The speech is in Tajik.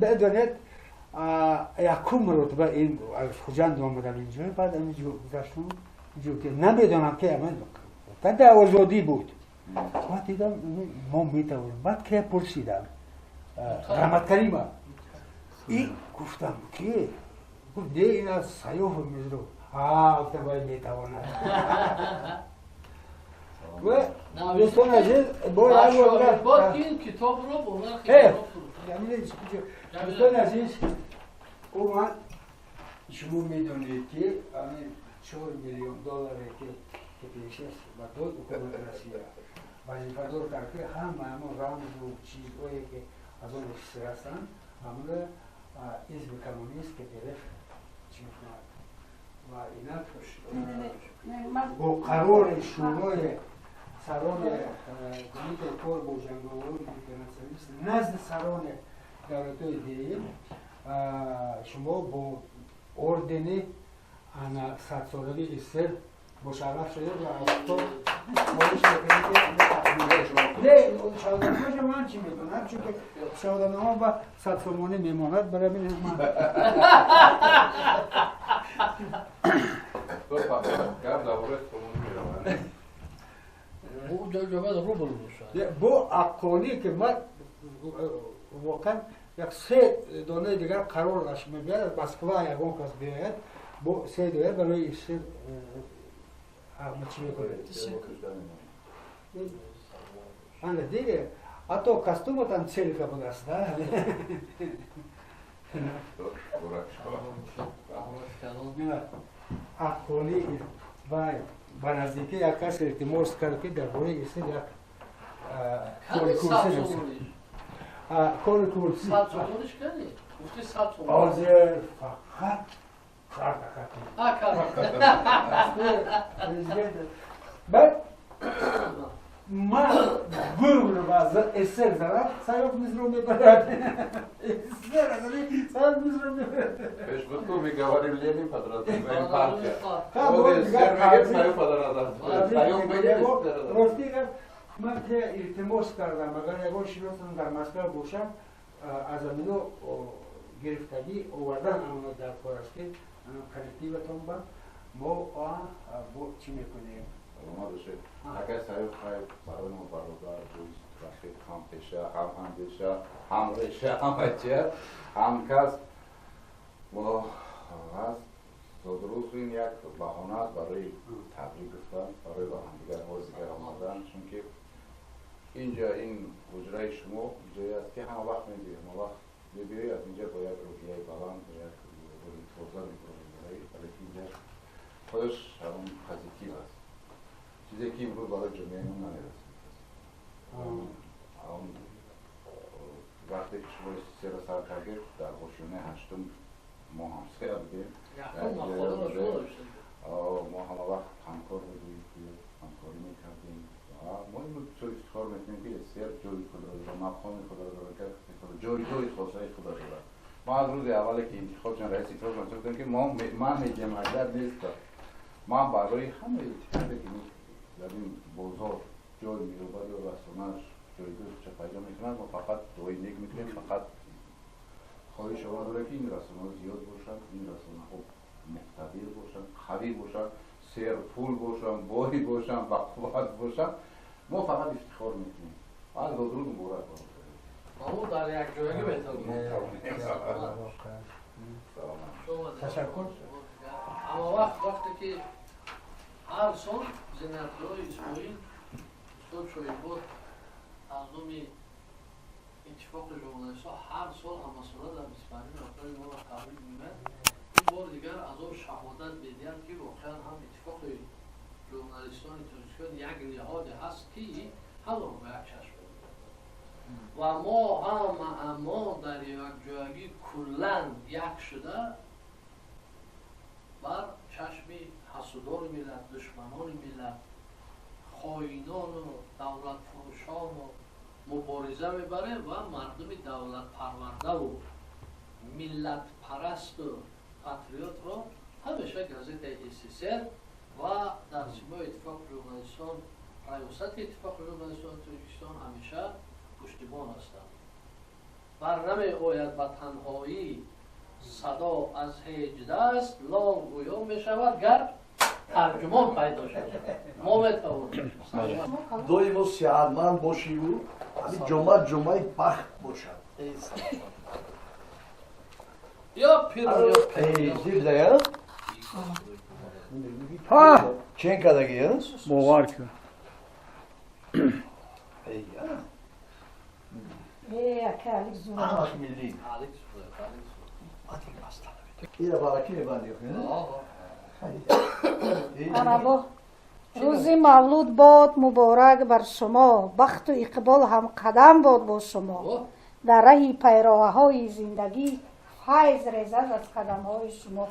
Медонед, якум маротиба ин аз Хуҷанд омадам инҷо, баъд инҷо гузаштам, инҷо ки намедонам ки дар озодӣ буд. Баъд дидам, мо метавонем. Баъд ке пурсидам? Раҳматкарима. И гуфтам, ки гуфт, не, ин аз Саёф Мизро. Гуфтам, вай метавонад. Дӯстон азиз, бо ин китобро бо нархи Дӯстони азиз, ман шумо медонед, ки 4 миллион долларе ки КПСС ба дод ҳукумати Россия, вазифадор кард, ки ҳама ҳамон рамзу чизҳое ки аз он СССР ҳастанд, ҳамонро ҳизби коммунист КПРФ чӣ мекунад. Ва инак бо қарори Шӯрои сарони Кумитаи кор бо ҷанговарони интернационалист назди сарони давлатҳои дин шумо бо ордени ана садсолагии СССР мушарраф шудед ва аз то хоҳиш мекунем, ки не, шаҳодатномаша ман чӣ мекунам, чунки шаҳодатнома ба 100 сомонӣ мемонад, барои ман. Гап дар бораи сомонӣ меравад. Рубл бошад. Бо аққонӣ ки ман воқеан як се донаи дигар қарор аш мебиёд, аз Москва ягон кас биёяд, бо се доя барои СССР чӣ мекунед. Ана диге, ҳатто костюматам целика будаст, да. Аққонӣ вай ба наздикӣ як кас илтимос кард, ки дар бораи СССР як кори курсӣ, кори курсӣ. Ҳозир фақат карта. Баъд ман гӯрро аз СССР зарад, Саёф Мизро мебарад. СССР Саёф Мизро мебарад. Пеш буд, мы говорим, Ленин подразумеваем партия. Вот СССР мегем, Саёф подразумеваем. Рости гап, ман ки илтимос кардам, агар ягон шиносам дар Москва бошад, аз амино гирифтагӣ овардан амоно дар кор аст, ки коллективатон ба мо чӣ мекунем. Саломат бошед. Акай Саёф, хай, барои мо бародар, дӯст, рафиқ, ҳампеша, ҳамандеша, ҳамреша, ҳама чи ҳамкасб мо ҳаст. Зодрӯз ин як баҳона аст барои табрик гуфтан, барои ба ҳамдигар боз дигар омадан, чунки инҷа ин ҳуҷраи шумо ҷое аст, ки ҳама вақт мебиёй, ҳама вақт мебиёй, аз инҷа бо як рӯҳияи баланд, бо як рӯҳи тоза мебурем, барои ки инҷа худаш ҳамон позитив аст, чизе ки имрӯз барои ҷомеаи мо намерасад. Он вақте ки шумо СССР сар кардед, дар ошёнаи ҳаштум мо ҳамсоя будем, мо ҳама вақт ҳамкор будем, ҳамкорӣ мекардем. Мо имрӯз бисёр ифтихор мекунем, ки СССР ҷои худро дорад, мақоми худро дорад, ҷойгоҳи хосаи худро дорад. Ма аз рӯзи аввале ки интихоб шудам раиси иттифоқ, гуфтам, ки ман медиҳам, агар нестам, ман барои ҳамаи иттифоқе ки дар ин бозор ҷой меёбад ё расонааш ҷойгоҳи худша пайдо мекунад, мо фақат дуои нек мекунем. Фақат хоҳиш он дорем, ки ин расонаҳо зиёд бошанд, ин расонаҳо муқтадир бошанд, қавӣ бошанд, серпул бошанд, бой бошанд, бақувват бошанд. Мо фақат ифтихор мекунем. Аз зодрӯз муборак. Мо дар як ҷойгӣ метавонем. Ташаккур. Ҳама вақт, вақте ки ҳар сол Зинатуллои Исмоил, устод Шоҳидбод аз номи Иттифоқи журналистҳо ҳар сол ҳамасола дар 25-уми апрели моро табрик мегӯяд, ин бори дигар аз он шаҳодат медиҳад, ки воқеан ҳам Иттифоқи журналистони Тоҷикистон як ниҳоде ҳаст, ки ҳамаро ба як чашм ва мо ҳама дар якҷоягӣ куллан як шуда бар чашми ҳасудони миллат, душманони миллат, хоинону давлатфурӯшону мубориза мебарем ва мардуми давлатпарвардаву миллатпарасту патриотро ҳамеша газетаи СССР ва дар симои Иттифоқи журналистон, раёсати Иттифоқи журналистони Тоҷикистон ҳамеша пуштибон ҳастанд. Бар намеояд ба танҳоӣ садо аз ҳеҷ даст, лол гӯё мешавад, гар тарҷумон пайдо шавад. Мо метавонем. Доимо сиҳатманд бошиву ҳамин ҷома ҷомаи бахт бошад. Ё пир, ё пир. Зибдая чен кадаги. Бовар кун. Ҳамаш миллӣ. Ира баракӣ мебанди. Рӯзи мавлуд бод муборак бар шумо, бахту иқбол ҳамқадам бод бо шумо, дар раҳи пайроҳаҳои зиндагӣ файз резад аз қадамҳои шумо.